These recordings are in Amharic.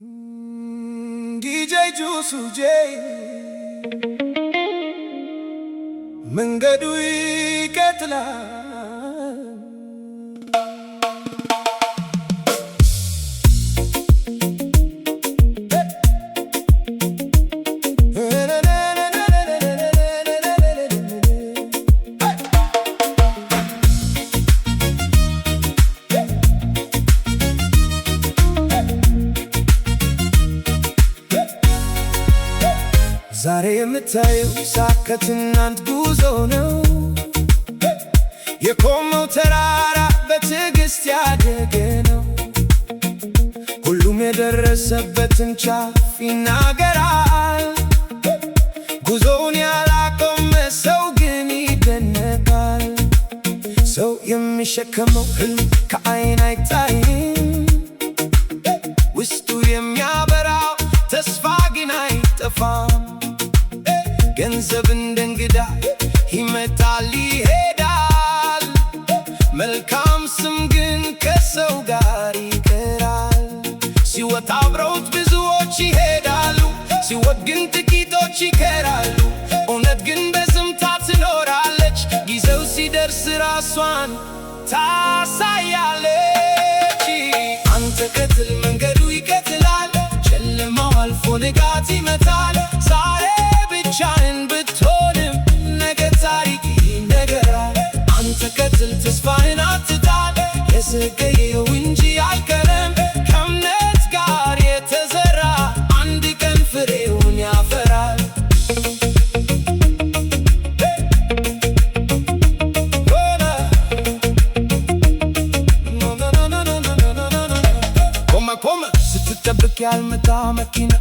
DJ ጁሱ ጄ፣ መንገዱ ይቀጥላል። ዛሬ የምታየው ሳቅ ከትናንት ጉዞ ነው። የቆመው ተራራ በትዕግስት ያደገ ነው። ሁሉም የደረሰበትን ጫፍ ይናገራል። ጉዞውን ያላቆመ ሰው ግን ይደነቃል። ሰው የሚሸከመው ህልም ከአይን አይታይም። ውስጡ የሚያበራው ተስፋ ግን አይጠፋም። ገንዘብ እንደ እንግዳ ይመጣል ይሄዳል። መልካም ስም ግን ከሰው ጋር ይቀራል። ሲወጣ አብረውት ብዙዎች ይሄዳሉ፣ ሲወድቅ ግን ጥቂቶች ይቀራሉ። እውነት ግን በዝምታ ትኖራለች፣ ጊዜው ሲደርስ ራሷን ታሳያለች። አንተ ቀጥል፣ መንገዱ ይቀጥላል። ጨለማው አልፎ ንጋት ይመጣል። ዛሬ ብቻህን ብትሆንም ነገ ታሪክ ይነገራል። አንተ ቀጥል፣ ተስፋህን አትጣል። የዘገየው እንጂ አይቀርም። ከእምነት ጋር የተዘራ አንድ ቀን ፍሬውን ያፈራል። ቆመ ቆመ ስትጠብቅ ያልመጣ መኪና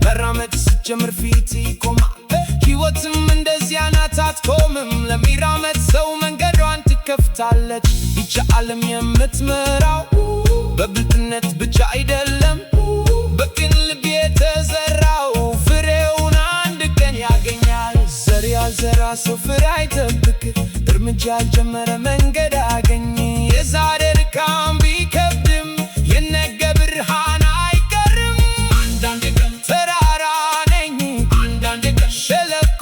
መራመድ ስትጀምር ፊት ይቆማል። ሕይወትም እንደዚያ ናት፣ አትቆምም። ለሚራመድ ሰው መንገዷን ትከፍታለች። ይቺ ዓለም የምትመራው በብልጥነት ብቻ አይደለም፣ በቅን ልብ የተዘራው ፍሬውን አንድ ቀን ያገኛል። ዘር ያልዘራ ሰው ፍሬ አይጠብቅ፣ እርምጃ ያልጀመረ መንገድ አያገኝ። የዛሬ ድካም ቢከብድም የነገ ብርሃን አይቀርም። አንዳንድ ቀን ተራራ ነኝ፣ አንዳንድ ቀን ሸለቆ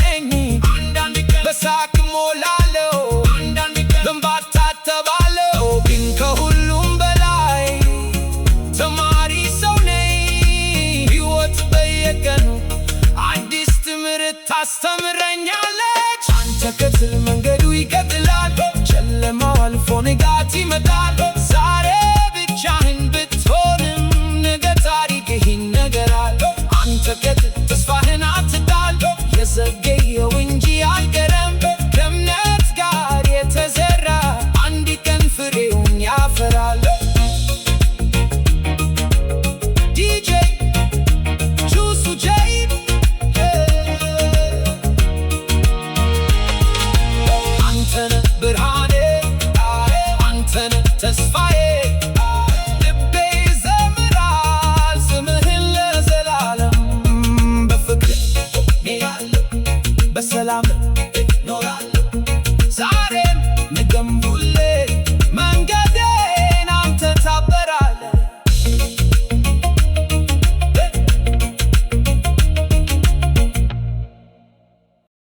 ነኝ፣ አንዳንድ ቀን በሳቅ እሞላለሁ፣ አንዳንድ ቀን በእንባ እታጠባለሁ። ግን ከሁሉም በላይ ተማሪ ሰው ነኝ። ሕይወት በየቀኑ አዲስ ትምህርት ታስተምረኛለች። አንተ ቀጥል፣ መንገዱ ይቀጥላል። ጨለማው አልፎ ንጋት ይመጣል።